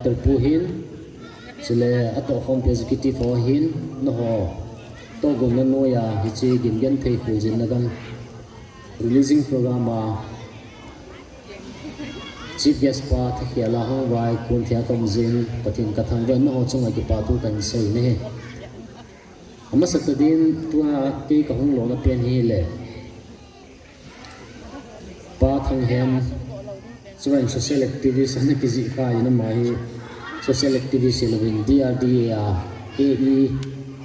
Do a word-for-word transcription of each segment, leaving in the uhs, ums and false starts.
Pu hin, chule atoh khompi executive ho hin, nangho tohgon na noiya hiche Gimgenthei Kholjinna Gam releasing program a chief guest pa Thakhel a Hangvai Kunthia Komjin, Pathen kathangvah in nangho chunga kipa thu kahin sei ahi. Amasa tah din tua kei kahung lona pen hile, Pa Thanghem, chuin social activist ana kijih kha in, ama hi social activist hilouvin D R D A a A E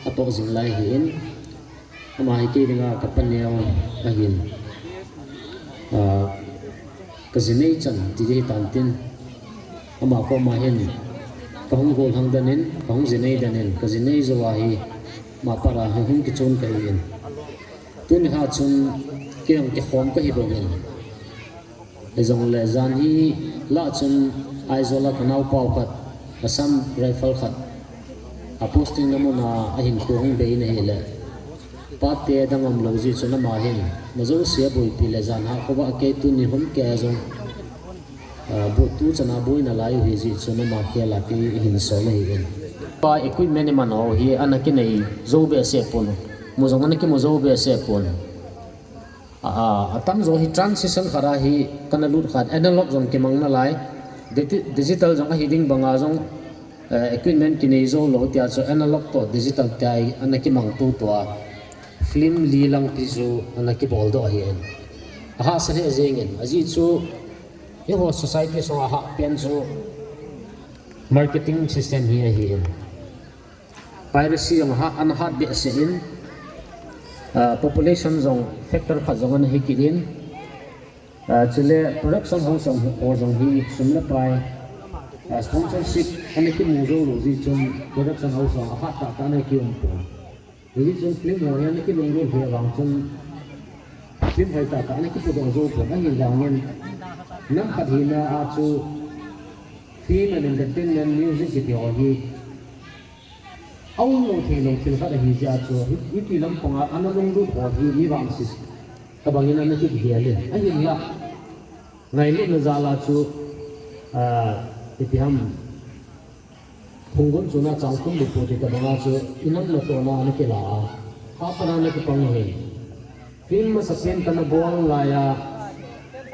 atoh jing lai ahin, ama hi kei dinga kapa neo ahin, ah, kaji nei chan ti hi tan tin, ama koma hin kahung gollhang den in, kahung ji nei den in, kaji nei jou ahi, ama para hi hung kichon kahi in. Tuni a chun kei jong kikhom kahi bouvin. Hijongle jan hi lah chun Aizawl a kanaopa khat, Assam Rifle khat, a posting na mun a ahinkho hung bei in ahile, pate dang umlou jeh chun ama hin, ama jouse aboipi le jan a khovah a kei tuni hung kei jong, ah, bu tu chan a boina lai u ahi jeh chun ama khel a kei hin sol ahi in. Pa equipment iman ho hi ana kinei jou behseh pon, mu jong ana kimu jou behseh pon. A, a, atamjo hi transition khat a hi kana lut khan, analog jong kimang nalai, digi-, digital jong ahi ding banga jong, eh, equipment kinei jou lou tia chu analog toh digital tia hi ana kimang tutua film li lang pi chu ana kibol doh ahi in. Ahahsa lheh jeng in, ajeh chu eiho society sunga ahah pen chu marketing system hi ahi in. Piracy jong ha, ana hat behseh in, ah, population jong factor khat jong ana hi kit in, ah, chule production house jong, ho jong hi sum le pai, ah, sponsorship ana kimu jou lou jeh chun production house jong ahat tah tah ana kium pon. Hijeh chun film ho hi ana kilunglut lheh vang chun film hoi tah tah ana kipudoh jou pon, ahin lang in nam khat hina a chu film and entertainment, music kiti ho hi aum lou thei lou thil khat ahi jeh a chu, hi, hiti lampang a ana lunglut ho hi mi vangse tobang in ana kigel in. Ahinla, ngailutna jal a chu, ah, ipi ham, Phunggun chun a chang thum le pu ti tobang a chu, inam natoh na ana kila a, hapan a ana kipang ahi. Film masapen kana bol lai a,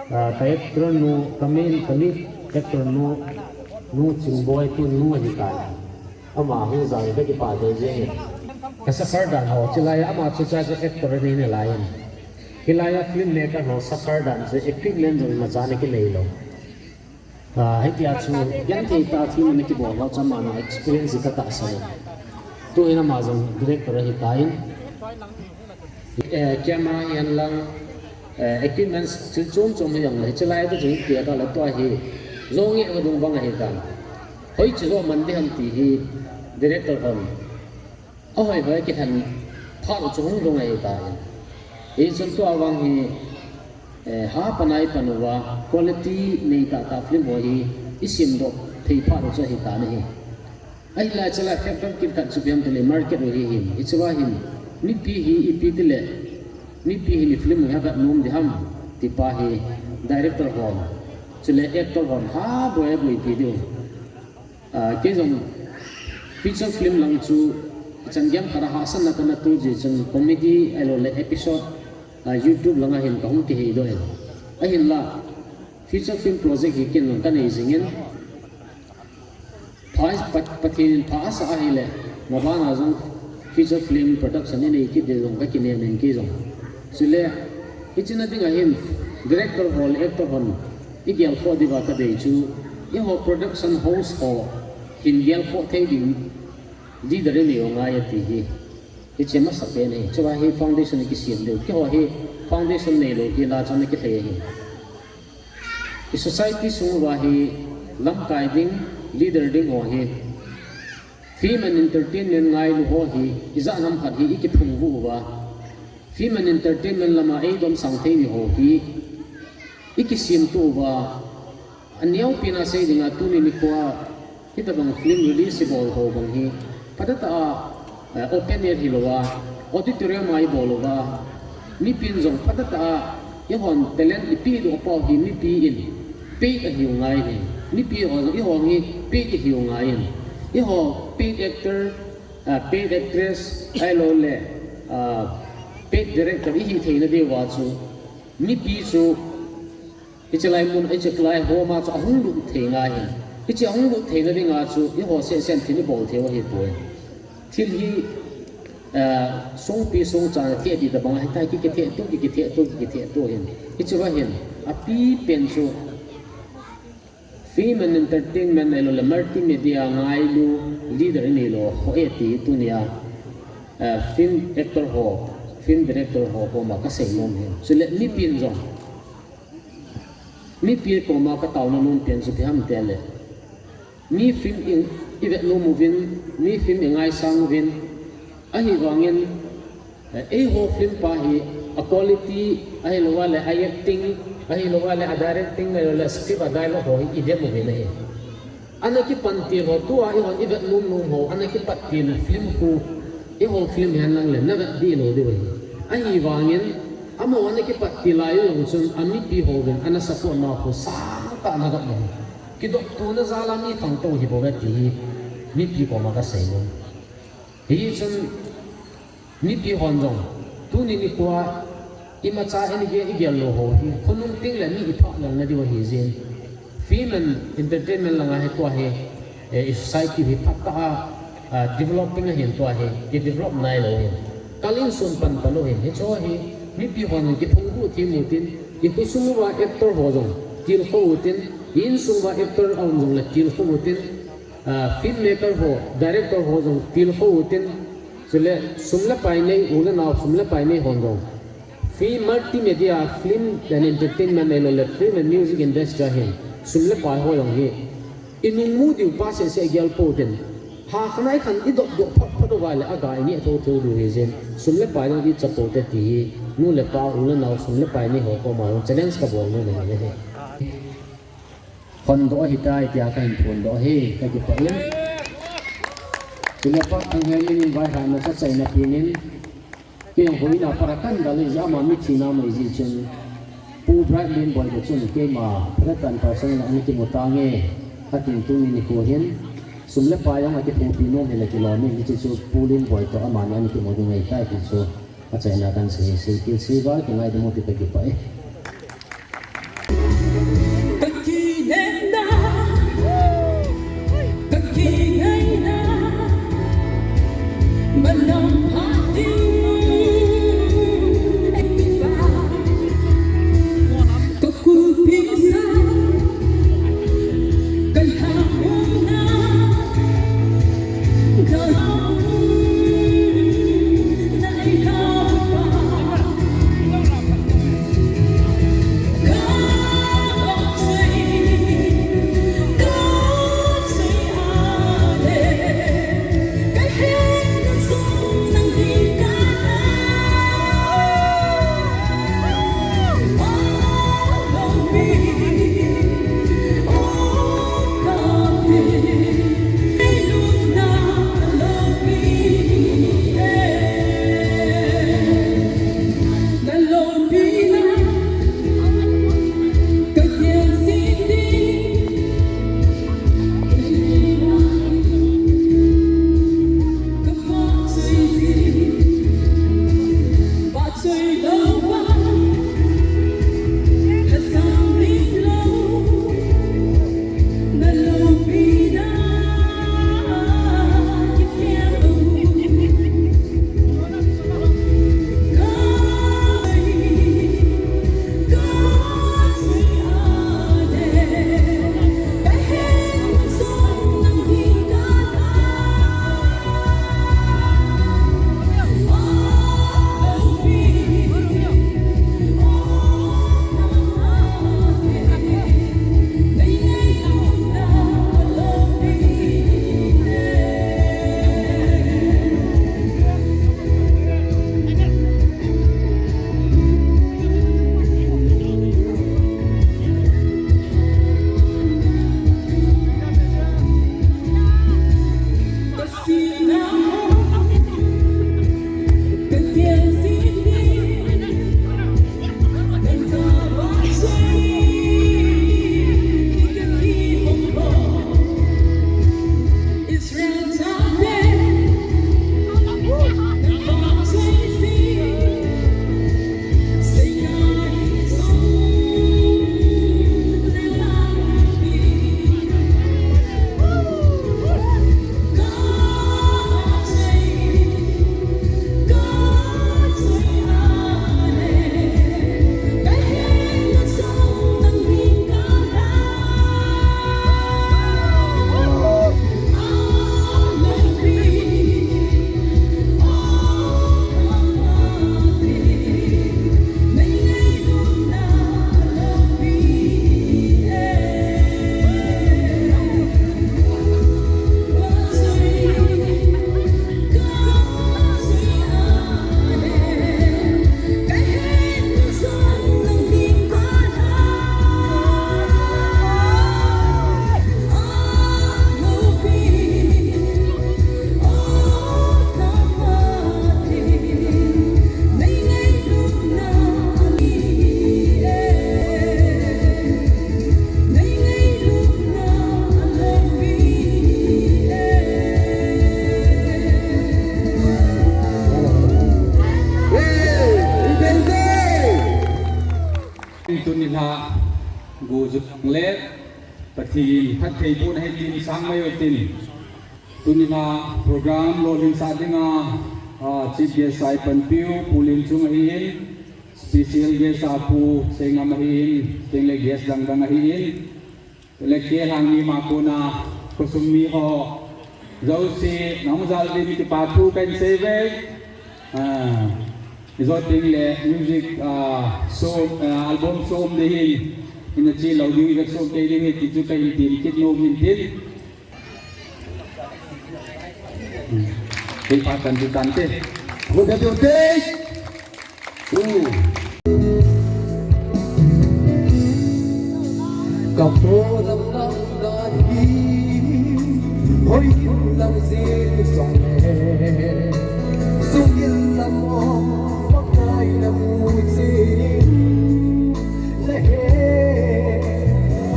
ah, ka actor nu, ka main, ka lead actor nu, nu Chingboi tun nu ahi tai. Ama hung jal in ka kipa deh jeng in. Ka suffer dan ho, chulai a ama chu cha chu actor ani nalai in. Hilai a film maker ho suffer dan chu equipment jong imacha ana kinei lou. Ah, hitia chu, genthei tah film ana kibol ho chu ama experience hi ka tahsan e. Tuhin ama jong director ahi tan. Eh, camera hihen lang, eh, equipments thil chom chom hijongle, hiche lai a chu hitia kala tua hi, jou ngeh vadung bang ahi tan. Hoiche joh man ding ham ti hi, director hon. Ahoi hoi kilhen phat u chu hung lhung ahi tan. Hichun tua vang hi, eh, hapan a ipan uva, quality nei tah tah film ho hi, isemdoh thei phat u chu ahi tan ahi. Ahinla chulai factor kit khat chu ipi ham tile market u hi hin. Hichea hin, mipi hi ipi tile, mipi hin i film u hi avet nom ding ham, ti pa hi, director hon. Chule actor hon, ha boi boi pi diu. Ah, kei jong feature film lang chu, chan gei khat a hahsatna kana toh jeh chun comedy ahilou le episode, ah, YouTube lang a hin kahung kiheidoh in. Ahinla, feature film project hi ken jong kanei jing in. Pha, Pa-, Pathen in pha asa ahile, maban a jong feature film production inei kit ding jong kakinem in kei jong. Chule, hiche na ding a hin, director ho le actor hon, igel khoh diuva kadei chu, eiho production house ho hin gel khoh thei ding leader inei u ngai ati hi. Hiche masapen ahi, chua hi foundation kisem diu. Keiho hi foundation neilou hi la chun ana kilhei ahi. I society sung uva hi lamkai ding, leader ding ho hi, film and entertainment ngailu ho hi, ijat ham khat hi ikiphung uva. Film and entertainment lama eidomsang thei ni ho hi, ikisemto uva, aneopen a sei dinga tuni nikhoa, hitabang film release ibol ho bang hi, phatah tah a, eh, open air hilouva, auditorium a ibol uva, mipin jong phatah tah a, eihon talent ipedoh pau hi mipi in, pei ahiu ngai hi. Mipi ho, eiho hi paid ihiu ngai in. Eiho paid actor, ah, paid actress, ahilouleh, ah, paid director ihi theina diuva chu, mipi chu, hiche lai mun, hiche lai homa chu ahung lut thei ngai hin. Hiche ahung lut theina dinga chu, eiho sehseh in thil ibol thei u ahipoi. Thil hi, ah, songpi songcha na thei ti tabang ahitai, ki, kithehto, ki, kithehto, ki, kithehto hin. Hiche va hin, apipen chu, film and entertainment ahilouleh multimedia ngailu leader inei lou ho e ti tunia, eh, film actor ho, film director ho koma kasei nom hin. Chule mipin jong, mipi koma kataona nom pen chu ipi ham itile, mi film i, ivet nom uvin, mi film ingaisang uvin, ahivangin, eh, eiho film pa hi a quality, ahilouleh a acting, ahilouleh a directing, ahilouleh script a dialogue ho hi idem uvin ahi. Ana kipan til ho tua eihon ivet nom nom ho, ana kipat til film khu, eiho film hen lang le navet dih lou diu ahi. Ahivangin, amaho ana kipat til lai u jong chun, amipi hovin ana support nau khu sangtah nagam lou. Kidoptona jal a mi khangtou hibouve ti hi, mipi koma kasei nom. Hichun, mipi hon jong, tuni nikhoa, imacha igel, igel lou ho hi, khonung teng le mi iphah lelna diu ahi jin. Film and entertainment langa hi tua hi, eh, i society hi phatah a, ah, developing ahin tua hi, kidevelop nailou hin. Kal in sun pan pan u hin, hicheho hi, mipi hon kiphungvuh thim utin, ikhosung uva actor ho jong, tilkhou utin, i insung uva actor aum jongle tilkhou utin, ah, filmmaker ho, director ho jong tilkhou utin, chule sum le pai nei, u le nao sum le pai nei hon jong, film, multimedia, film and entertainment ahilouleh film and music industry a hin, sum le pai ho jong hi, inung mu diu pa sehseh gel pou tin, ha khanai khan idop dop phat phat uva le aga ineh thou thou diu ahi jin, sum le pai jong icha poute ti hi, nu le pa, u le nao sum le pai nei ho koma jong challenge kabol nom e. Phondoh ahitai tia kahin phondoh ahi, kakipah in. Chule Pa Thanghen in vaihomna chaina penin, kei jong hoina para kahin dal jeh a ama mithi na mai jeh chun, Pu Bright Lenboi toh chun keima phatah in personal a ana kimu tange, atin tuni nikho hin, sum le pai jong akithopi nom hile kilom in, hiche chu Pu Lenboi toh amani ana kimu ding ahitai ti chu. Achaina kahin sei, sei kit, sei val kingaidam u ti kakipah e. Go jong le, Pathen phattheibohna hi tin sang mai utin. Tuni a program lolhinsah dinga, ah, chief guest a ipanpiu, Pu Lenchung ahin, special guest a Pu Seingam ahin, chuteng le guest dang dang ahin. Chule kei lhang ni ma kona khosung mi ho jouse, nahung jal uvin kipa thu kahin sei uve. Ah, ijou teng le music, ah, som, ah, album som ding hin, ina che lou ding, iga som kei ding ahi ti chu kahin tem kit nom in tin. Hmm. Tin pa tan ti tan te. Go be be te. Ka po lam lam dan hi, hoi lam jin song le, sung in lam om, Pakai lam u jin in, na he,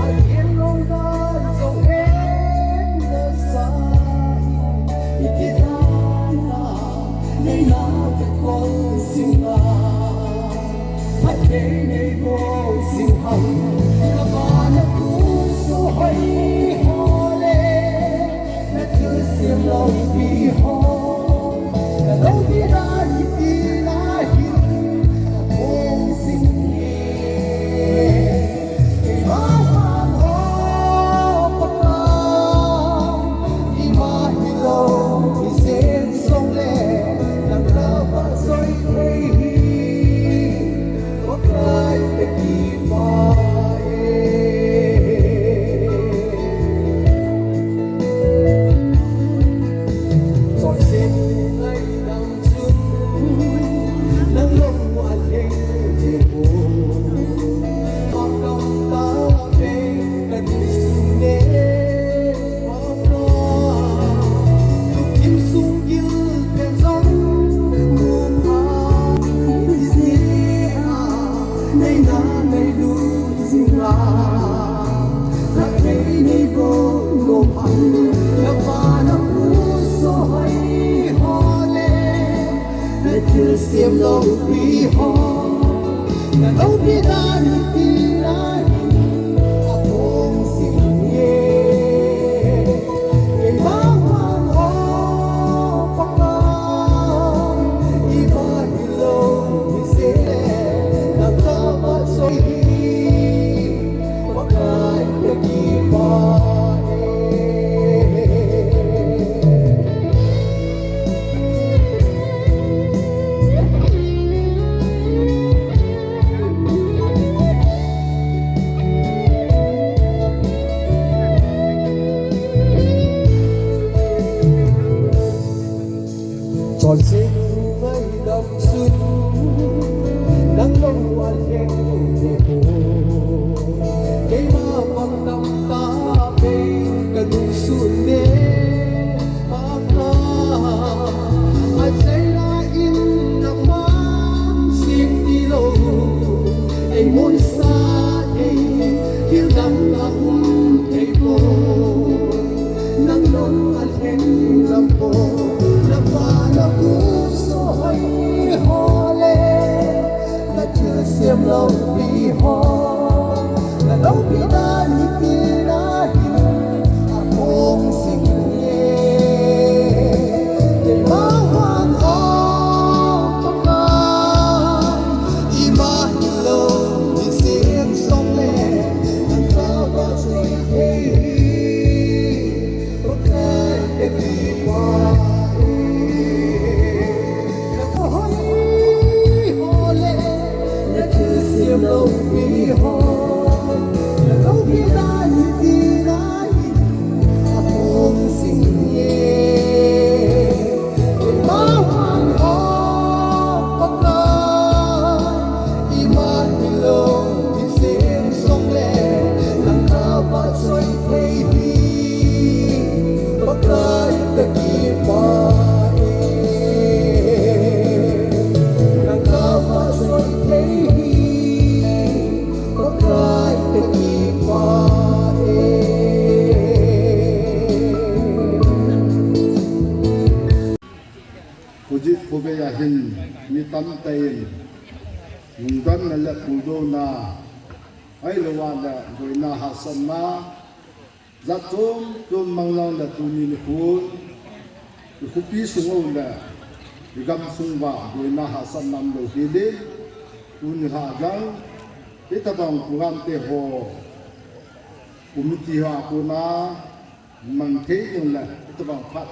a kin long dan song he, na sa, i ki dan na. Neina kakol jing a, phatthei neibol jing ham, na vana kum so hoi ho le, na thilsem loupi ho, na loupi dan kiti na hin, na phong jing e. Ima hilou, ijen jong le, nang kava choi thei hi, Pakai kakipah e. Chonset ngaidam Thilsem loupi ho, na loupi dan hi ti lai, a phong jing e. Keima vang o Pakai, ima hilou, ijen le, nang kava choi hi. Chonset ngaidam sun, nang lou a lheng te pon. Keima vang tamtah vei ka lungsun e, Pakai. Achaina in nangman sing tilou, ei munsah thei, thil dang a um thei pon. Nang lou a lheng lam pon, na vana kum so hoi ho le, na thilsem loupi ho, na loupi dan hi ti lai, a phong jing e. Keima vang o Pakai, ima hilou, ijen jong le, nang kava choi thei hi. Pakai kakipah e, nang kava choi thei hi, Pakai kakipah e. Hujeh khovei a hin mi tamtah in lungdonna le puldouna Ahilou le boina hahsatna jat chom chom mang lang le tuni nikho i khopi sung u le i gam sung uva boina hahsatna umlou hel in, tuni lhah jong hitabang program te ho committee ho a kona mang thei ding le hitabang phat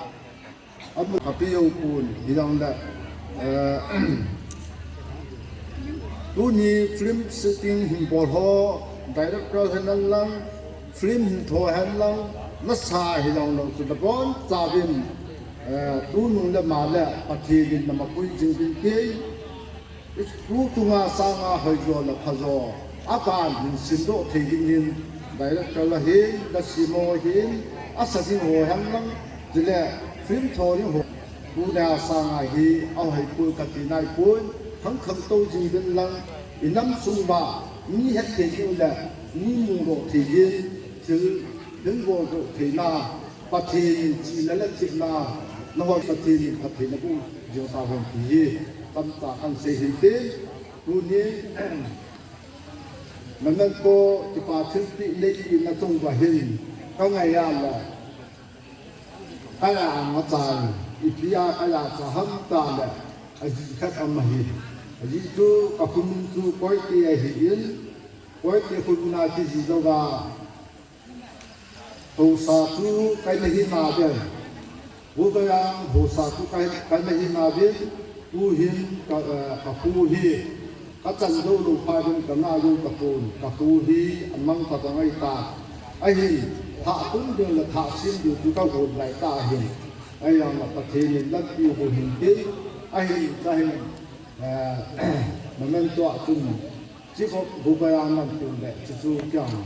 amu khapi jou pon hijongle, eh, tuni film shooting hin bol ho, director hen lang, film hin tho hen lang, nasa hijonglou chu nabonchauvin, eh, tunung le ma le Pathen in namapui jing uvin tin, i tuchunga sanga hoijo le phajo, aban hin simdoh thei dingin, director la hin, nasim ho hin, asa ding ho hen lang, chule film tho ding ho, tunia sanga hi ahoipoi kati naipoi, khangkhang tou jing uvin lang, i nam sung uva mi het thei ding le mi mudoh thei ding, thil, thil boldoh theina, Pathen in chihna le thepna, nahoi Pathen in phatthei naboh jing tauhen ti hi tamtah kahin sei hin tin, tuni memento kipa thilpeh neipehna chung uva hin kangai a le, kaya angachai, ipi a kaya cha ham tile, ajih khat ama ahi. Ajih chu kakhonung chu Koite ahin, Koite khonung a kijih jouva, haosa chu kaina hinauve. Bubaiyang haosa chu kai, kaina hinauve. Tuhin ka, eh, kakho hi kachan joulou phat in kana jou tapon. Kakho hi amang phabang ahitai. Ahin, thah tum ding le thah sem ding chu kagon laitah ahin. Ahinla Pathen in lampi eiboh hin tin. Ahin, ahin, eh, memento a chun Chief of Bubaiyang lam tun le, chuchu kiang,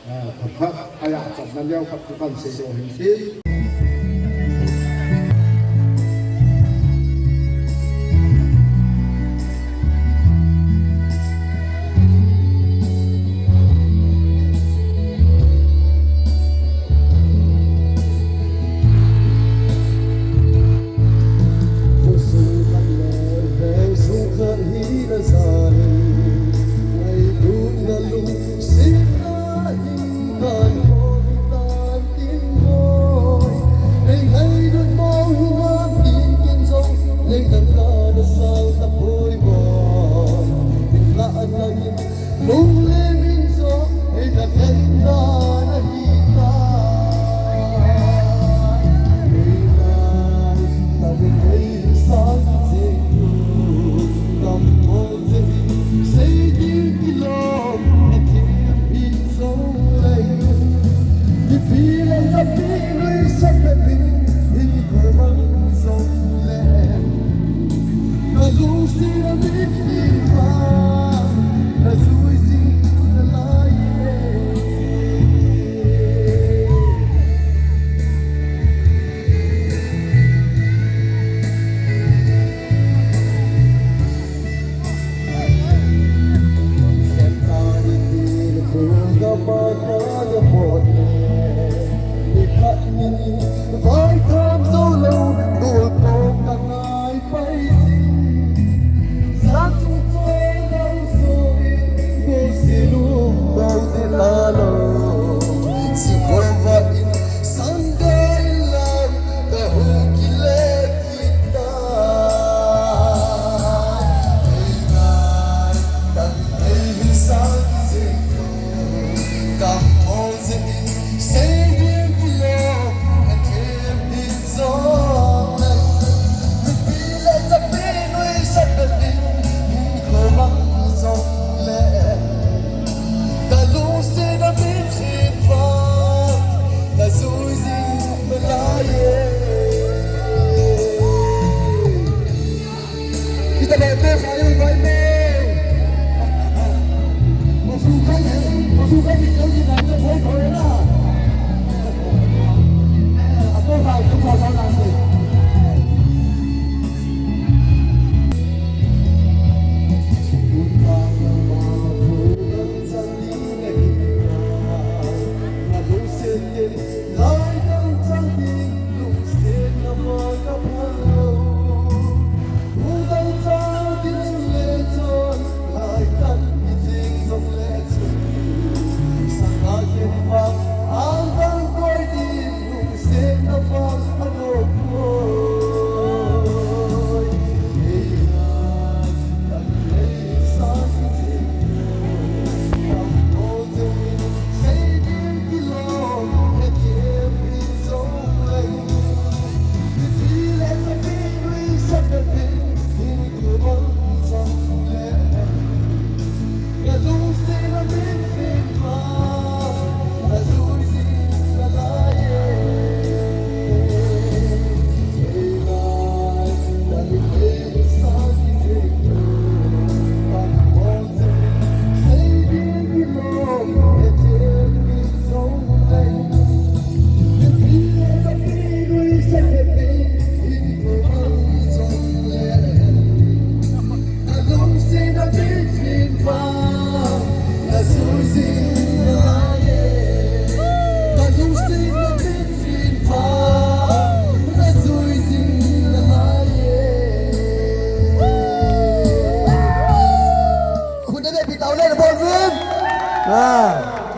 eh, phat phat, aya chatna leo khat chu kahin seidoh hin tin.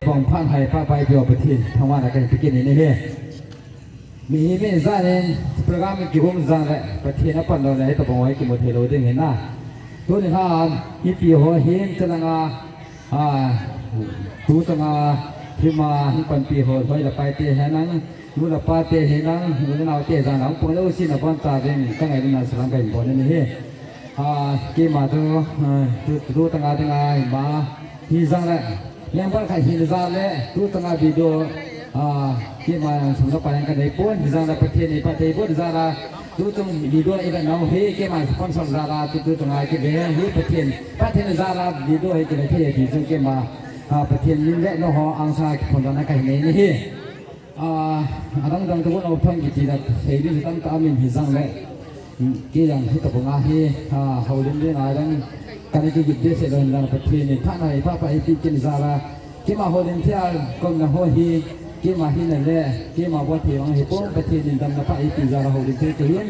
Pong phan hai pa pai pio Pathen thangvahna kahin pe kit in ahi. Mihem in jan in program kihom jang le Pathen apan lou le hitobang ho kimu thei lou ding ahi na. Tuni lhan hipi ho hin chalanga, a, tu changa hima hung panpi ho, loi le pai te hinam, nu le pa te hinam, u le nao te jan a hung pang lou sin a bon ta ding ka ngailutna salam kahin bol in ahi. A, keima tu, a, tu, tu tanga dinga ima hi jang le, member khat hin jang le, tu tanga video, a, keima sum le pai ka nei pon, hi jang le Pathen in phatthei boh jal a, tu chung video i vet nau hi, keima sponsor jal a, tu, tu tanga kive hi Pathen, Pathen jal a video hi kive thei hi chung keima, a, Pathen min le nangho angsunga kiphongdohna kahin nei in ahi. A, adang dang te bon au thang kiti la, sei ding tamtah amin hi jang le. Kei jong hitobang a hi, a, houlim ding a dang, kana kigin behseh lou in lang Pathen in phatna eipeh peh in tin jal a. Keima houlim thei a, kouna ho hi, keima hina le, keima bol thei vang hi pon Pathen in damna peh in tin jal a houlim thei kahin.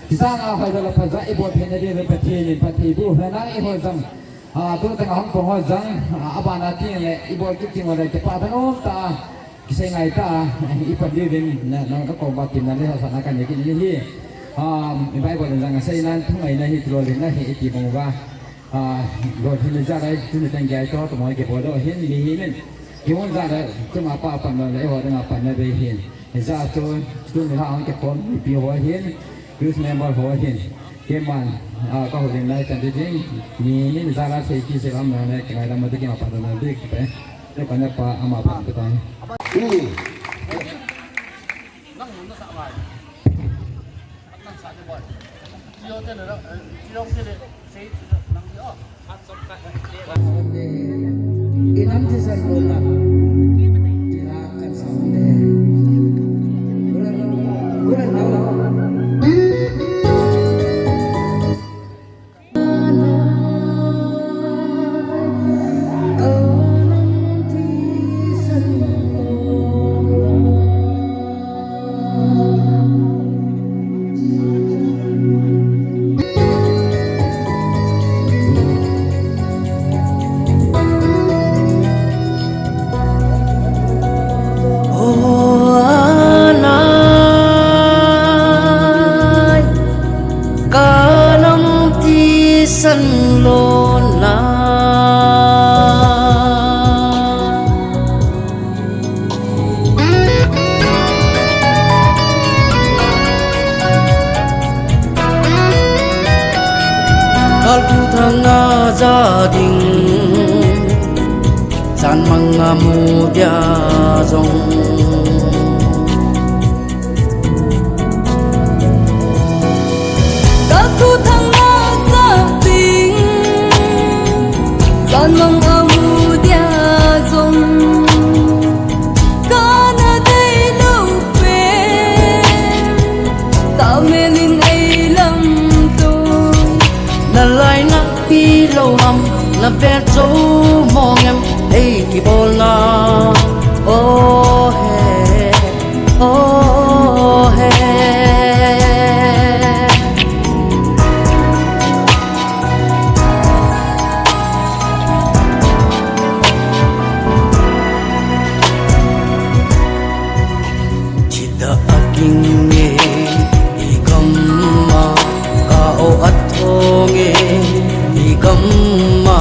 Kisang a hoi la phaja i bol thei na ding le Pathen in phatthei boh henlang i hoi jang. A, tu teng a hung pang ho jang, a, abana teng le, i bol kit teng le, kipa thanom tah a, kisei ngai tah a, i pan diu vin, na, na, na koma kimna le, hahsatna kanei kit in ahi. A, i Bible in jong asei nan, thungaina hi, kilolhinna hi, i ti bang uva. A, lolhinna jal a, tuni teng gei to, tuma kibol doh hin, mihem in. Kihon jal a, tuma pa pan lou le, eiho dinga pan na bei hin. Hijeh chun, tuni lha hung kikhom, mipi ho hin. Youth member ho hin, keiman, a, ka houlim lai chan ding, mi, mi jal a sei kisei lam na ne, ka ngai lam a ding, keiman pan na ding, pe, ne pa, ne pa, ama pan pe tan. Inam thisan lona. Tira kan sa ne. Ura, ura, ura. O anai, ka nam thisan lona. Kaltu thanga ja ding, chan manga mu dia jong. Kaltu thanga ja ding, chan manga mu dia jong. Kana dei lou pen, tah mel in ei lamto. Na lai na pi lou ham, na vel chom mong em, ei kibolna. Oh he, oh he. Thida a kinge i gam a, ka o a thonge i gam a,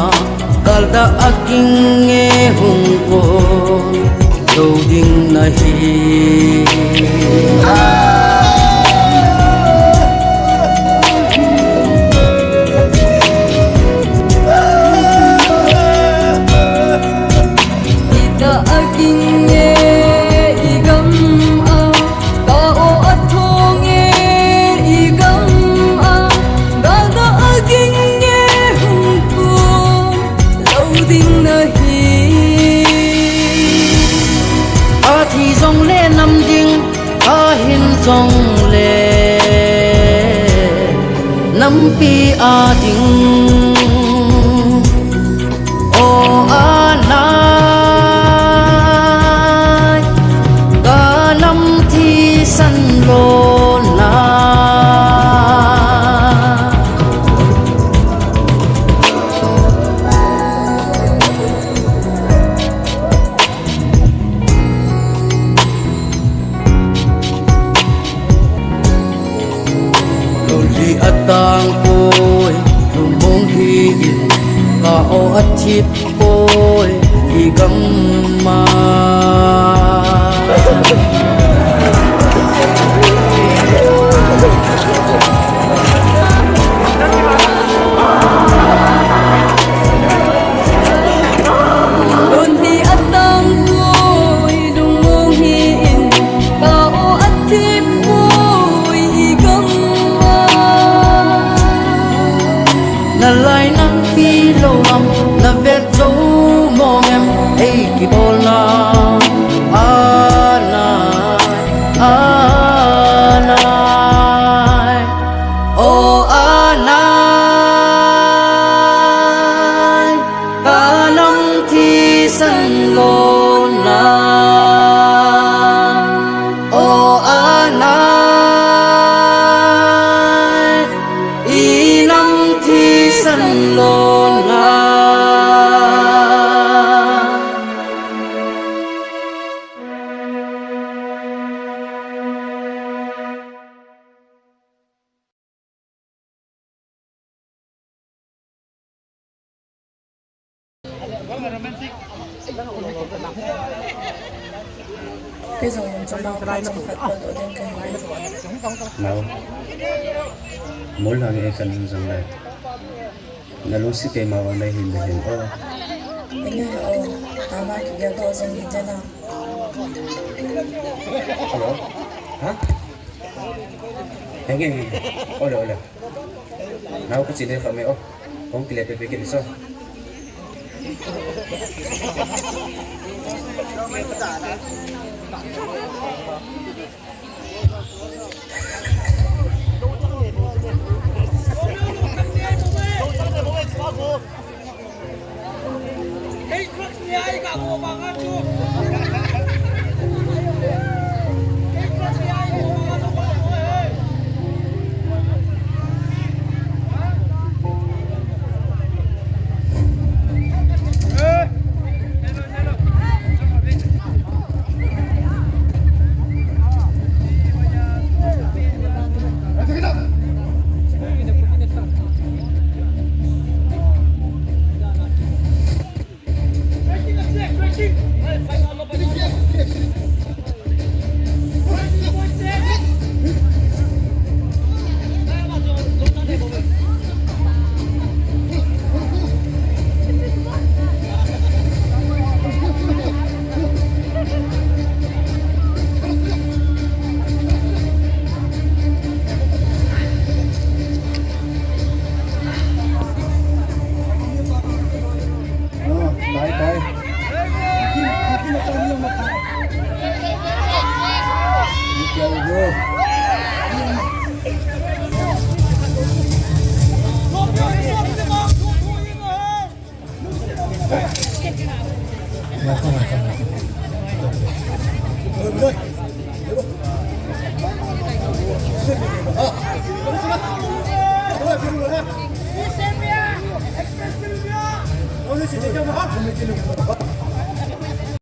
kalda a kinge hung ko. Lo ding nahi. Ida a kinge i gam a, ka o a thonge i gam a, galda a kinge hung ko. Lo ding nahi. A thi jongle nam ding, a hin jongle nampi a ding. O anai, ka nam thisan lona. Tang poi, lungmong hi in, ka o a thip poi, i gam ma. Lun hi a tang poi, lungmong hi in, ka o a thip poi, i gam ma. Na lai na pi lo lam, na vet zo mong em, ei kibol na. A nai, a nai, o a nai, ka nam thisan lo na. O a nai, i nam thisan lo na. Kei jong chomkhat pa jong khat pa lo ding kahi. Nao. Mol lang e kan jong lai. Na lungset keima vang nahin nahin o. Inge o. Tama kigel doh jeng hite na. Hello. Ha? Henge, henge. Ole, ole. Nao ka chile kha me o. Kong kile pe pe kile so.